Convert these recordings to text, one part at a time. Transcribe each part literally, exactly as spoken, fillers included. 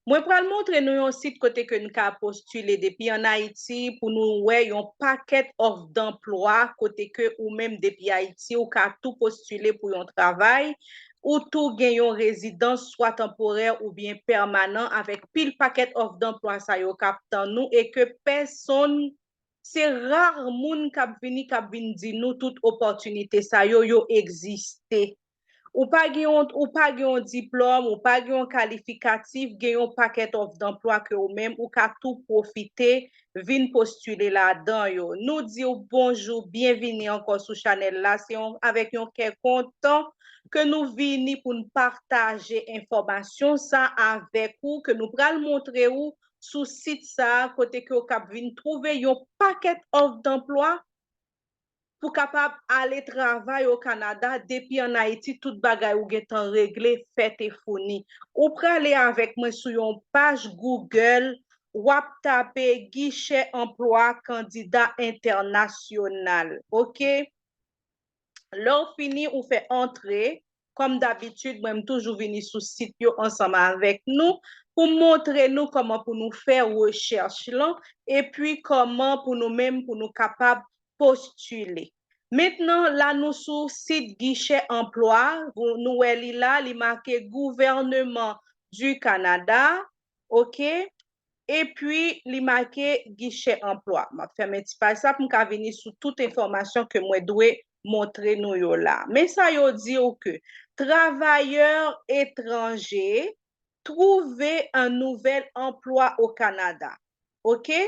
Mwen pral montre nou yon sit kote ke n ka postile depi ann Ayiti pou nou wè yon pakèt òf danplwa kote ke ou menm depi Ayiti ou ka tou postile pou yon travay, ou tou gen yon rezidans swa tanporè oubyen pèmanan avèk pil pakèt òf danplwa sa yo k ap tann nou e ke pèsonn Se rar moun k ap vini, k ap vin di nou tout opòtinite sa yo, yo egziste. Ou pa gen yon, ou pa gen yon diplòm, ou pa gen yon kalifikatif, gen yon pakèt òf danplwa ke ou menm ou ka tou pwofite vin postile ladan yo. Nou di w bonjou, byenvini ankò sou chanèl la. Se yon, avèk yon kè kontan ke nou vini pou n pataje enfòmasyon sa avèk ou, ke nou pral montre ou sou sit sa a kote ke w k ap vin twouve yon pakèt òf danplwa pou kapab ale travay o Kanada depi ann Ayiti, tout bagay ou gentan regle, fèt e founi. Ou prale avèk mwen sou yon paj Google, w ap tape gichè anplwa kandida entènasyonal, oke? Lè w fini, ou fè antre. Kòm dabitid, mwen m toujou vini sou sit yo ansanm avèk nou pou m montre nou kòman pou nou fè rechèch lan, epi kòman pou nou menm pou nou kapab postile. Mentnan, la nou sou sit gichè anplwa, nou wè li la, li make Gouvernement du Canada, oke? Epi li make gichè anplwa. M ap fèmen ti paj sa pou m ka vini sou tout enfòmasyon ke mwen dwe montre nou yo la. Men sa yo di w ke travayè etranje trouve un nouvel emploi au Canada. Oke?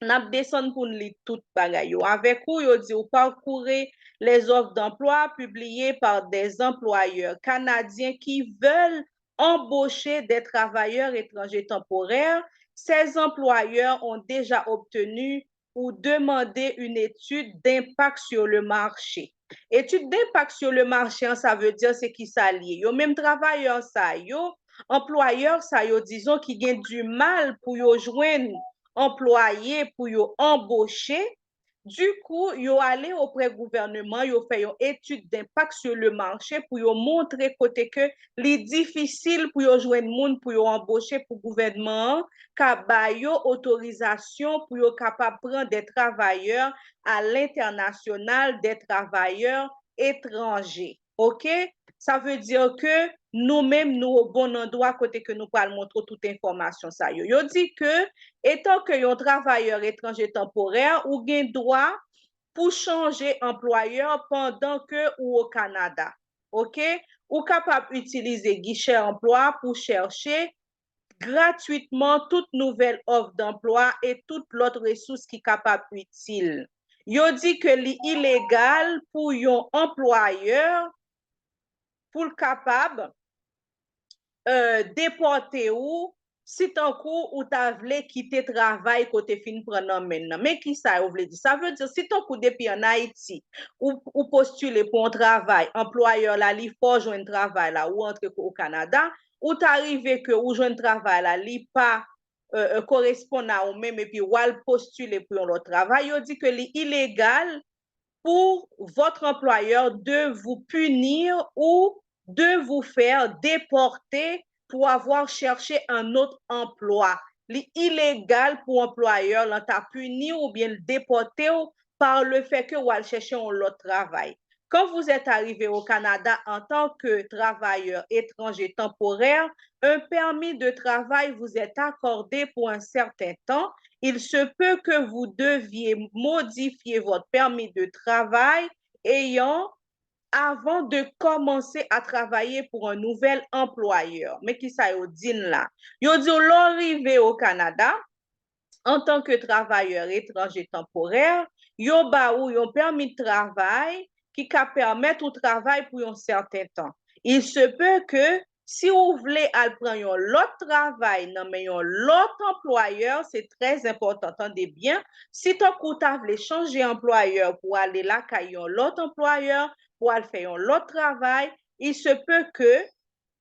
N ap desann pou n li tout bagay yo avèk ou. Yo di w parcourez les offres d'emploi publiées par des employeurs canadiens qui veulent embaucher des travailleurs étrangers temporaires. Ces employeurs ont déjà obtenu ou demandé une étude d'impact sur le marché. Etid denpak sou le marché an, sa vle di se ki sa l ye. Yo menm travayè sa yo, anplwayè sa yo, dizon ki gen di mal pou yo jwenn anplwaye, pou yo anboche. Dikou, yo ale oprè gouvèneman, yo fè yon etid denpak sou le marché pou yo montre kote ke li difisil pou yo jwenn moun pou yo anboche, pou gouvènman an ka ba yo otorizasyon pou yo kapab pran de travayè a lentènasyonal, de travayè etranje. Oke? Sa vle di ke nou menm, nou o bon andwa kote ke nou pral montre w tout enfòmasyon sa yo. Yo di ke, etan ke yon travayè etranje tanporè, ou gen dwa pou chanje anplwayè pandan ke ou o Kanada. Oke? Ou kapab itilize gichè anplwa pou chèche gratwitman tout nouvèl òf danplwa e tout lòt resous ki kapab itil. Yo di ke li ilegal pou yon anplwayè pou l kapab, euh, depòte w si tankou ou ta vle kite travay ke w te fin pran nan men l nan. Men kisa yo vle di? Sa vle di, si tankou depi ann Ayiti, ou, ou postile pou yon travay, anplwayè la, li fè w jwenn travay la, ou antre o Kanada, ou ta rive ke ou jwenn travay la, li pa, euh, euh, koresponn a ou menm, epi w al postile pou yon lòt travay, yo di ke li ilegal pour votre employeur de vous punir ou de vous faire déporter pour avoir cherché un autre emploi. Li ilegal pou anplwayè lan ta pini w oubyen l depòte w par le fait que w al chèche yon lòt travay. Quand vous êtes arrivé au Canada en tant que travailleur étranger temporaire, un permis de travail vous est accordé pour un certain temps. Il se peut que vous deviez modifier votre permis de travail ayant avant de commencer à travailler pour un nouvel employeur. Men kisa yo di n la? Yo di w lè w rive o Kanada, antanke travayè etranje tanporè, yo ba ou yon pèmi travay ki ka pèmèt ou travay pou yon sèten tan. Il se peut que si ou vle al pran yon lòt travay nan men yon lòt anplwayè, se trè enpòtan, tande byen, si tankou w ta vle chanje anplwayè pou ale lakay yon lòt anplwayè, pou al fè yon lòt travay, il se peut que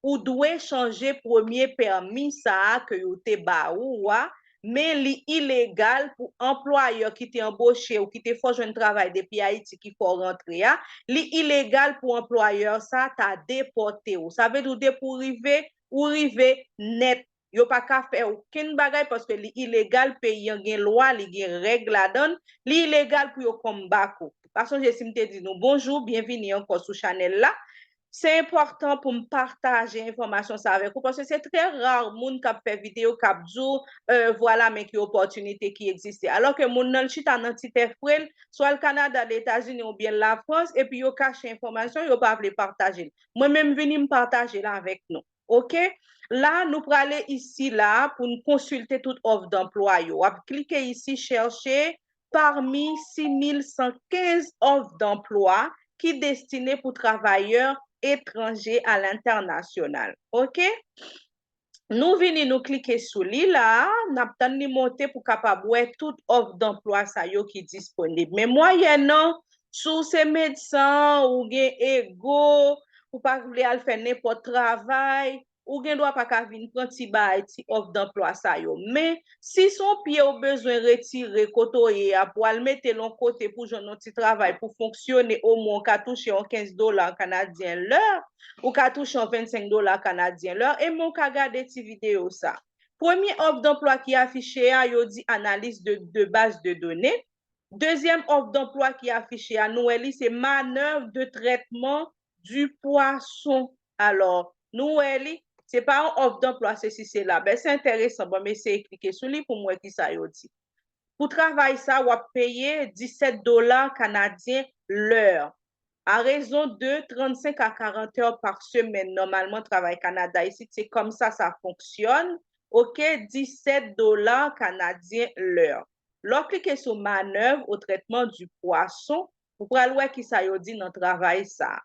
ou dwe chanje premye pèmi sa a ke yo te ba ou a, men li ilegal pou anplwayè ki te anboche w, ki te fè w jwenn travay depi Ayiti, ki fè w rantre a, li ilegal pou anplwayè sa ta depòte w. Sa vle di w depi w rive, ou rive nèt. Yo pa ka fè okenn bagay paske li ilegal, peyi an gen lwa, li gen règ ladan l, li ilegal pou yo konbat ou. Pa sonje si m te di nou bonjou, byenvini ankò sou chanèl la. Se enpòtan pou m pataje enfòmasyon sa avèk ou paske se trè ra moun k ap fè videyo k ap di w, euh, vwala men ki opòtinite ki egziste. Alò ke moun nan l chita nan ti tè fre l, swa l Kanada, Letazini oubyen Lafrans, epi yo kache enfòmasyon, yo pa vle pataje l. Mwen menm vini m pataje l avèk nou. Oke? La, nou prale isi la pou n konsilte tout òf danplwa yo. W ap klike isi, chèche parmi sis mil san kenz òf danplwa ki destine pou travayè etranje a lentènasyonal. Oke? Nou vini, nou klike sou li la, n ap tann li monte pou kapab wè tout òf danplwa sa yo ki disponib. Men mwayèn nan, si w se medsen, ou gen ego, ou pa vle al fè nenpòt travay, ou gen dwa pa ka vin pran ti bay ti òf danplwa sa yo. Men, si se yon pye ou bezwen retire kote w ye a pou al mete l yon kote pou jwenn yon ti travay pou fonksyone, omwen ou ka touche yon kenz dola kanadyen lè, ou ka touche yon vennsenk dola kanadyen lè, e men ou ka gade ti videyo sa. Premye òf danplwa ki afiche a, yo di analyse de, de base de données. Dezyèm òf danplwa ki afiche a, nou wè li, se manœuvre de traitement du poisson. Alò, nou wè li, se pa yon òf danplwa sesi sela. Ben, se enteresan. Bon, m eseye klike sou li pou m wè kisa yo di. Pou travay sa, w ap peye disèt dola kanadyen lè. À raison de trente-cinq à quarante heures par semaine, nòmalman, travay Kanada isit, se kòmsa sa fonksyòn. Oke, disèt dola kanadyen lè. Lè w klike sou manœuvre au traitement du poisson, ou pral wè kisa yo di nan travay sa.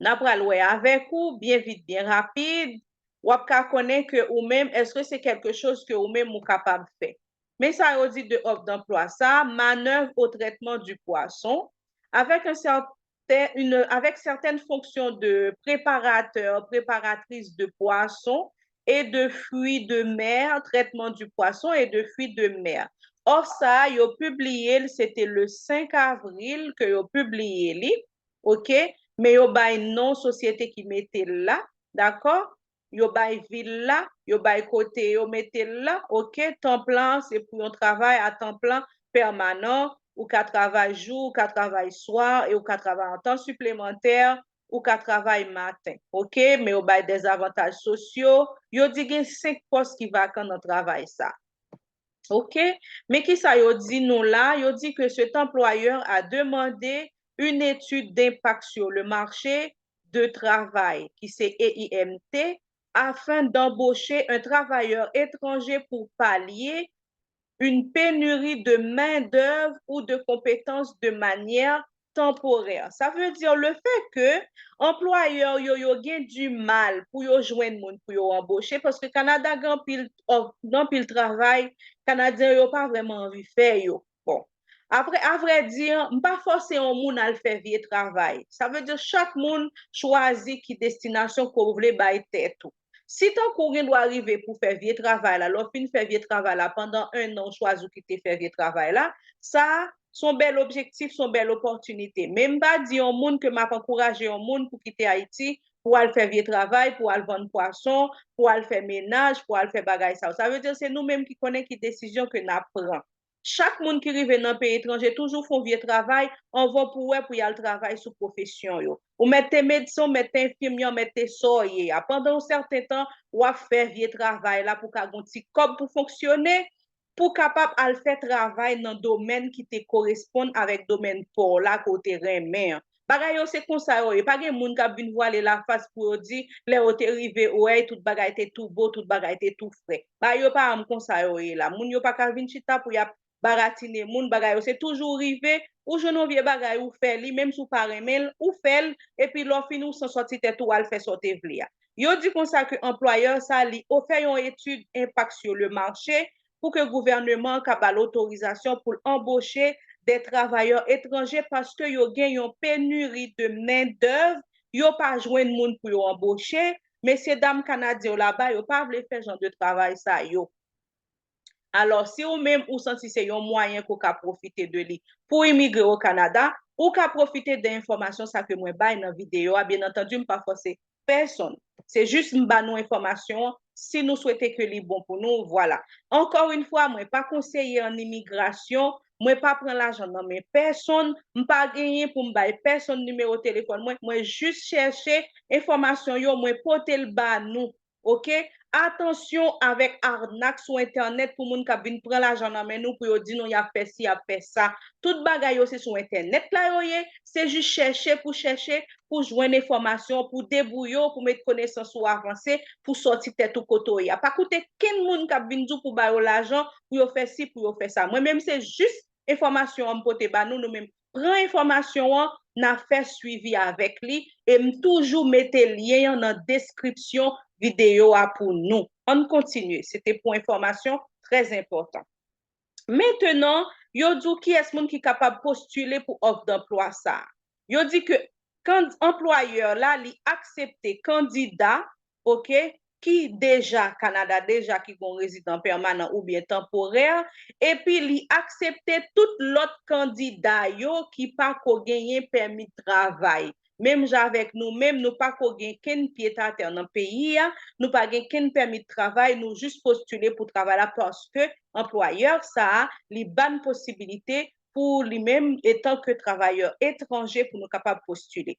N a pral wè avèk ou, byen vit, byen rapid, w ap ka konnen ke ou menm, èske se quelque chose ke ou menm ou kapab fè. Men sa yo di de òf danplwa sa, manœuvre au traitement du poisson, avec un certain, une, avec certaines fonctions de préparateur, préparatrice de poisson et de fruits de mer, traitement du poisson et de fruits de mer. Òf sa a, yo pibliye l, se te le senk avril ke yo pibliye li, oke? Men yo bay non sosyete ki mete l la, dakò? Yo bay vil la, yo bay kote yo mete l la, oke? Tan plan, se pou yon travay a tan plan pèmanan, ou ka travay jou, ou ka travay swa, e ou ka travay an tan siplemantè, ou ka travay maten, oke? Men yo bay dèzavantaj sosyo, yo di gen senk pòs ki vakan nan travay sa. Oke? Men kisa yo di nou la? Yo di que cet employeur a demandé une étude d'impact sur le marché de travail, ki se E I M T, afin d'embaucher un travailleur étranger pour pallier une pénurie de main-d'œuvre ou de compétences de manière temporaire. Sa vle di le fait que anplwayè yo, yo gen di mal pou yo jwenn moun pou yo anboche, paske Kanada gen anpil, anpil travay, Kanadyen yo pa vrèman anvi fè yo. Bon, apre, a vrè di, m pa fòse yon moun al fè vye travay. Sa vle di chak moun chwazi ki destinasyon ke w vle bay tèt ou. Si tankou w gen dwa rive pou fè vye travay la, lè w fin fè vye travay la, pandan en an w chwazi w kite fè vye travay la, sa, se yon bèl objektif, se yon bèl opòtinite. Men m pa di yon moun ke m ap ankouraje yon moun pou kite Ayiti, pou al fè vye travay, pou al vann pwason, pou al fè menaj, pou al fè bagay sa yo. Sa vle di se nou menm ki konnen ki desizyon ke n ap pran. Chak moun ki rive nan peyi etranje toujou fè yon vye travay anvan pou wè pou y al travay sou pwofesyon yo. Ou mèt te medsen, ou mèt te enfimyè, ou mèt te sa w ye a. Pandan yon sèten tan, w ap fè vye travay la pou ka gen yon ti kòb pou fonksyone, pou kapab al fè travay nan domèn ki te koresponn avèk domèn pa w la ke w te renmen an. Bagay yo se konsa yo ye. Pa gen moun k ap vin vwale lafas pou yo di, lè yo te rive, owèy, tout bagay te tou bo, tout bagay te tou frè. Bagay yo pa janm konsa yo ye la. Moun yo pa ka vin chita pou y ap baratine moun, bagay yo se toujou rive, ou jwenn yon vye bagay, ou fè li, menm si w pa renmen l, ou fè l, epi lè w fini, ou san sòti tèt ou, w al fè sa w te vle a. Yo di konsa ke anplwayè sa, li ofè yon etid enpak sur le marché pou ke gouvènman an ka ba l otorizasyon pou l anboche de travayè etranje paske yo gen yon pénurie de main-d'œuvre, yo pa jwenn moun pou yo anboche, mesye dam kanadyen yo laba, yo pa vle fè jan de travay sa yo. Alò, si ou menm ou santi se yon mwayen ke w ka pwofite de li pou imigre o Kanada, ou ka pwofite de enfòmasyon sa ke mwen bay nan videyo a. Byen antandi, m pa fòse pèsonn. Se jis m ba nou enfòmasyon an, si nou swete ke li bon pou nou, vwala. Encore une fois, mwen pa konseye an imigrasyon, mwen pa pran lajan nan men pèsonn, m pa genyen pou m bay pèsonn nimewo telefòn mwen, mwen jis chèche enfòmasyon yo, mwen pote l ba nou. Oke? Atansyon avèk arnak sou entènèt pou moun k ap vin pran lajan nan men nou pou yo di nou y ap fè si, y ap fè sa. Tout bagay yo se sou entènèt la yo ye, se jis chèche pou chèche, pou jwenn enfòmasyon, pou debouye w, pou met konesans ou avanse, pou sòti tèt ou kote w ye a. Pa koute kenn moun k ap vin di w pou ba yo lajan, pou yo fè si, pou yo fè sa. Mwen menm se jis enfòmasyon an m pote ba nou, nou menm pran enfòmasyon an, n a fè swivi avèk li, e m toujou mete lyen an nan deskripsyon videyo a pou nou. Ann kontinye, se te pou enfòmasyon trè enpòtan. Mentenan, yo di w kiyès moun ki kapab postile pou òf danplwa sa a. Yo di ke kan anplwayè la, li aksepte kandida, oke, ki deja Kanada, deja ki gon rezidan pèmanan oubyen tanporè, epi li aksepte tout lòt kandida yo ki pa ko genyen pèmi travay. Menm jan avèk nou menm, nou pa ko gen kenn pye atè nan peyi a, nou pa gen kenn pèmi travay, nou jis postile pou travay la paske anplwayè sa a, li ba n posibilite pou li menm, etanke travayè etranje, pou nou kapab postile.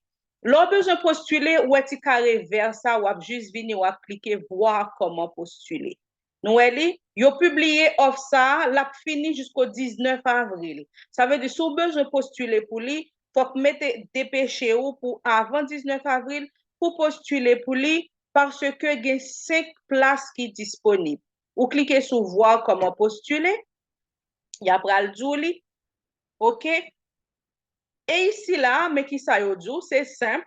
Lè w bezwen postile, ou wè ti kare vè sa, w ap jis vini, w ap klike voir comment postuler. Nou wè li? Yo pibliye òf sa a, l ap fini jisko diznèf avril. Sa vle di, si w bezwen postile pou li, fòk mete depeche w pou avan diznèf avril pou postile pou li, paske gen senk plas ki disponib. Ou klike sou voir comment postuler, y a pral di w li. Oke? E isi la, men ki sa yo di w, se senp.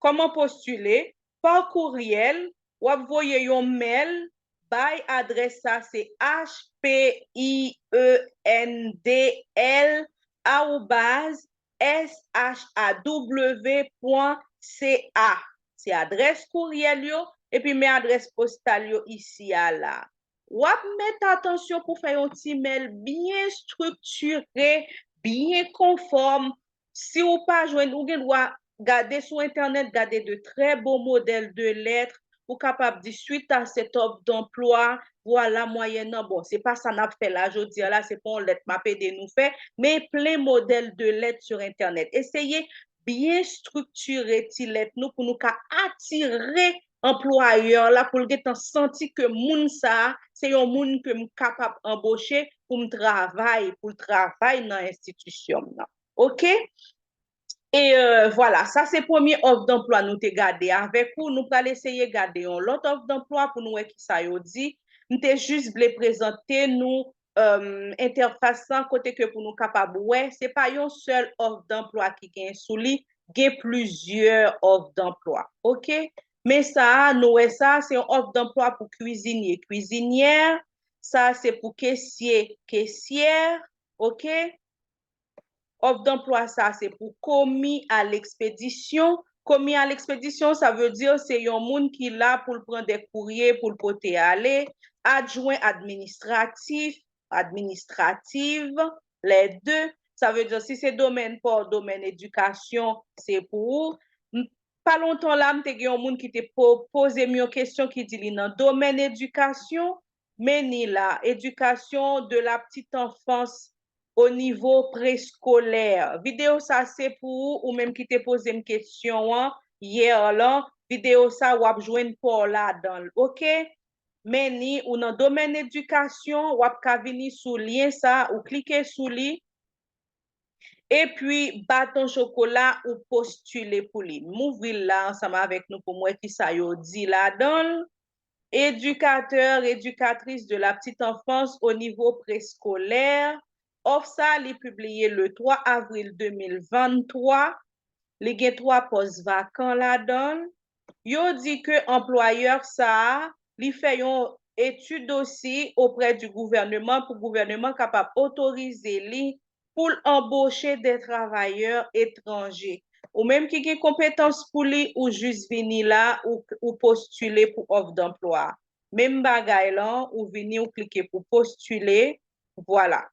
Comment postuler? Pa courriel, w ap voye yon mèl bay adrès sa, se H P I E N D L arobaz S H A W pwen C A. Se adrès kouryèl yo, epi men adrès postal yo isi a la. W ap mete atansyon pou fè yon ti mèl byen estriktire, byen konfòm. Si w pa jwenn, ou gen dwa gade sou entènèt, gade de trè bon modèl de lèt, ou kapab di, suite à cette offre d'emploi, vwala mwayèn nan. Bon, se pa sa n ap fè la jodi a la, se pa yon lèt m ap ede nou fè, men plen modèl de lèt sur entènèt. Eseye byen estriktire ti lèt nou pou nou ka atire anplwayè la, pou l gentan santi ke moun sa a, se yon moun ke m kapab anboche pou m travay, pou l travay nan enstitisyon m nan. Oke? E, euh, vwala, sa se premye òf danplwa nou te gade avèk ou. Nou pral eseye gade yon lòt òf danplwa pou nou wè ki sa yo di. M te jis vle prezante nou, euh, entèfas lan kote ke pou nou kapab wè, se pa yon sèl òf danplwa ki gen sou li, gen plizyè òf danplwa. Oke? Men sa a, nou wè sa, se yon òf danplwa pou kwizinye, kwizinyè. Sa se pou kesye, kesyè. Oke? Òf danplwa sa se pou komi a lekspedisyon. Komi a lekspedisyon, sa vle di se yon moun ki la pou l pran de kourye, pou l pote ale. Adjwen administratif, administrativ, les deux. Sa vle di si se domèn pa w, domèn edikasyon, se pou ou. M, pa lontan la, m te gen yon moun ki te po-, poze m yon kesyon ki di li nan domèn edikasyon, men ni la, éducation de la petite enfance au niveau préscolaire. Videyo sa se pou ou, ou menm ki te poze m kesyon an yè lan. Videyo sa, w ap jwenn pa w ladan l, oke? Men ni ou nan domèn edikasyon, w ap ka vini sou lyen sa, ou klike sou li. Epi, baton chokola, ou postile pou li. M ouvri l la ansanm avèk nou pou m wè ki sa yo di ladan l. Éducateur, éducatrice de la petite enfance au niveau préscolaire. Òf sa, li pibliye le twa avril de mil venntwa. Li gen twa pòs vakan ladan l. Yo di ke anplwayè sa a, li fè yon etid osi auprès du gouvernement pou gouvènman kapab otorize li pou l anboche de travayè etranje. Ou menm ki gen konpetans pou li, ou jis vini la, ou, ou postile pou òf danplwa. Menm bagay lan, ou vini, ou klike pou postile, vwala.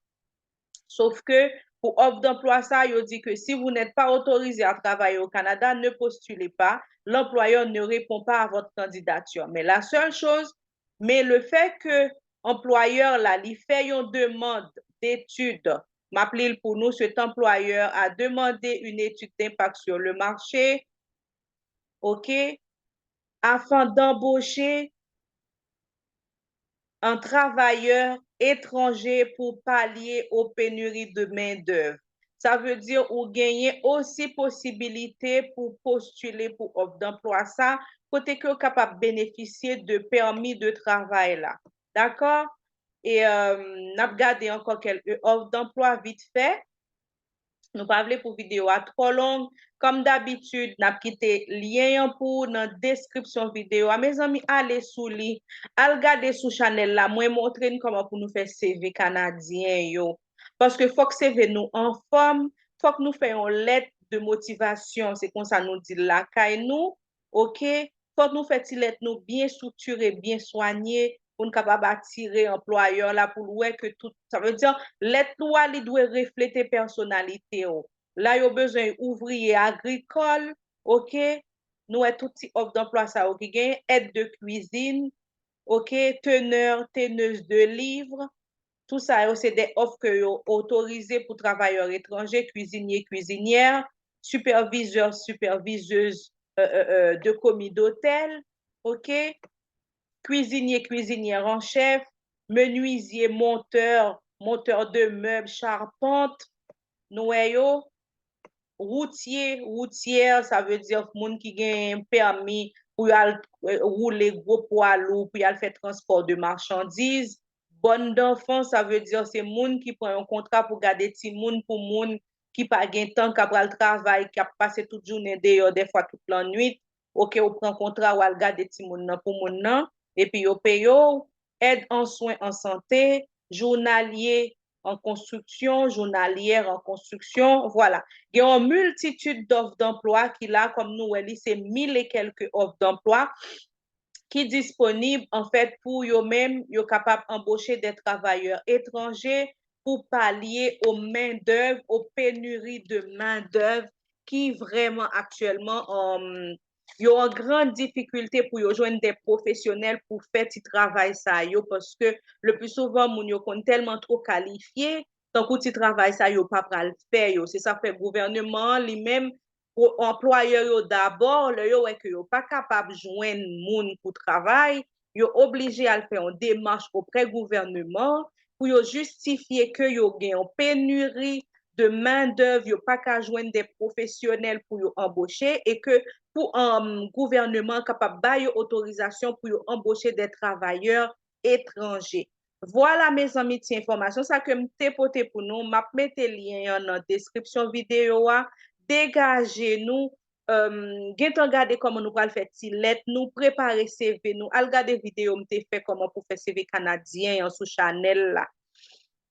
Sof ke Pou offre d'emploi sa, yo di que si vous n'êtes pas autorisé à travailler au Canada, ne postulez pas. L'employeur ne répond pas à votre candidature. Mais la seule chose, mais le fait que employeur la li fè yon demande d'étude, m ap li l pou nou, cet employeur a demandé une étude d'impact sur le marché, ok, afin d'embaucher un travailleur étranger pour pallier aux pénuries de main-d'œuvre. Sa vle di ou genyen osi posibilite pou postile pou offre d'emploi sa, kote ke ou kapab benefisye de pèmi de travay la. Dakò? E euh, n ap gade ankò kèk offre d'emploi vit fè. Nou pa vle pou videyo a twò long. Kòm dabitid, n ap kite lyen an pou ou nan deskripsyon videyo a. Mezanmi, ale sou li. Al gade sou chanèl la. Mwen montre n kòman pou nou fè C V kanadyen yo. Paske fòk C V nou anfòm, fòk nou fè yon lèt de motivasyon. Se konsa nou di l lakay nou. Ok? Fòk nou fè ti lèt nou byen estriktire, byen swanye, pou n kapab atire anplwayè la pou l wè ke tout, sa vle di, lèt nou a, li dwe reflete pèsonalite w. La, yo bezwen ouvriye agrikòl, ok? Nou wè tout ti offre d'emploi sa yo ki gen, aide de cuisine, ok? Teneur, teneuse de livre, tout sa yo se de offre ke yo otorize pou travayè etranje, cuisinier, cuisinière, superviseur, superviseuse euh, euh, euh, de commis d'hôtel, ok? Cuisinier, cuisinière en chef, menuisier, monteur, monteur de meubles, charpente, nou wè yo, routier, routière, sa vle di moun ki gen pèmi pou y al euh, woule gwo pwa lou, pou y al fè transpò de machandiz. Bonne d'enfant, sa vle di se moun ki pran yon kontra pou gade timoun pou moun ki pa gen tan, k ap al travay, k ap pase tout jounen deyò, dèfwa tout lannwit. Ok, ou pran kontra, w al gade timoun nan pou moun nan, epi yo peye w. Aide en soins en santé, journalier en construction, journalière en construction, vwala. Gen yon miltitid d'offre d'emploi ki la, kòm nou wè li, se mil e kèlke offre d'emploi ki disponib, anfèt, pou yo menm, yo kapab anboche de travayè etranje pou palye o mendèv, o peniri de mendèv ki vrèman aktyèlman um, yo an gran difikilte pou yo jwenn de pwofesyonèl pou fè ti travay sa yo, paske le pli souvan, moun yo konn tèlman twò kalifye, tankou ti travay sa yo pa pral fè yo. Se sa fè gouvèneman an li menm, anplwayè yo dabò, lè yo wè ke yo pa kapab jwenn moun pou travay, yo oblije al fè yon demach oprè gouvèneman pou yo jistifye ke yo gen yon peniri de mendèv, yo pa ka jwenn de pwofesyonèl pou yo anboche e ke pou um, gouvèneman kapab ba yo otorizasyon pou yo anboche de travayè etranje. Vwala, mezanmi, ti enfòmasyon sa ke m te pote pou nou. M ap mete lyen an nan deskripsyon videyo a. Degaje nou, um, gentan gade kòman nou pral fè ti lèt nou, prepare C V nou. Al gade videyo m te fè kòman pou fè C V kanadyen an sou chanèl la.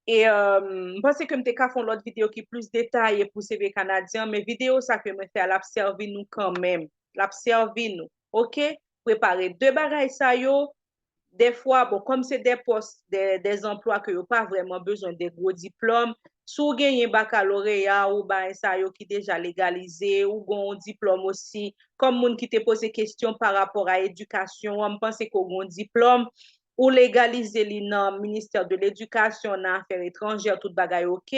E um, m panse ke m te ka fè yon lòt videyo ki plis detaye pou C V kanadyen, men videyo sa ke mwen fè a, l ap sèvi nou kanmenm. L ap sèvi nou. Ok? Prepare de bagay sa yo. Dèfwa, bon, kòm se de pòs, de, de zanplwa ke yo pa vrèman bezwen de gwo diplòm, si w genyen bakaloreya ou bagay sa yo ki deja legalize, ou gen yon diplòm osi, kòm moun ki te poze kesyon pa rapò a edikasyon an, m panse ke w gen yon diplòm, ou legalize li nan Ministè de Ledikasyon, nan Afè Etranjè, tout bagay ok,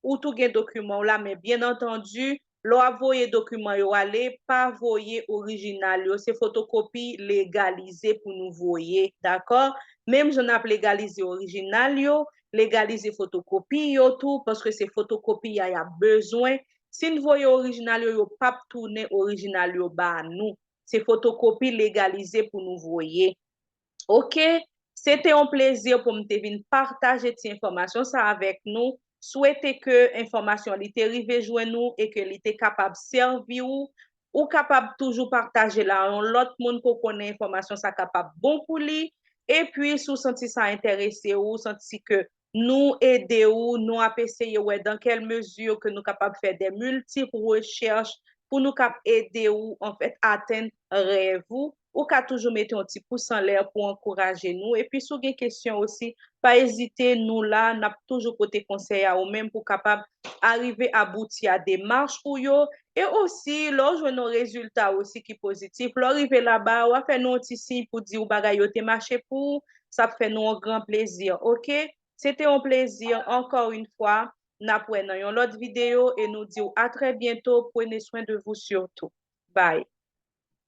ou tou gen dokiman w la, men byen antandi, lè w ap voye dokiman yo ale, pa voye orijinal yo, se fotokopi legalize pou nou voye, dakò? Menm jan n ap legalize orijinal yo, legalize fotokopi yo tou, paske se fotokopi a y ap bezwen. Si n voye orijinal yo, yo p ap tounen orijinal yo ba nou. Se fotokopi legalize pou nou voye. Ok, se te yon plezi pou m te vin pataje ti enfòmasyon sa avèk nou. Swete ke enfòmasyon li te rive jwenn ou e ke li te kapab sèvi ou. Ou kapab toujou pataje l a yon lòt moun ke w konnen enfòmasyon sa kapab bon pou li. Epi, si w santi sa enterese ou, ou santi ke nou ede ou, nou ap eseye wè dans quelle mesure ke nou kapab fè de miltip rechèch pou nou kap ede ou, anfèt, atenn rèv ou. ou ka toujou mete yon ti pous anlè pou ankouraje nou. Epi si w gen kesyon osi, pa ezite, nou la, n ap toujou pote konsèy a ou menm pou w kapab arive abouti a demach ou yo. E osi, lè w jwenn yon rezilta osi ki pozitif, lè w rive laba, w a fè nou yon ti siy pou di w bagay yo te mache pou ou, sa ap fè nou yon gran plezi, oke? Se te yon plezi, encore une fois. N ap wè nan yon lòt videyo e nou di w à très bientôt. Prenez soin de vous surtout. Bye.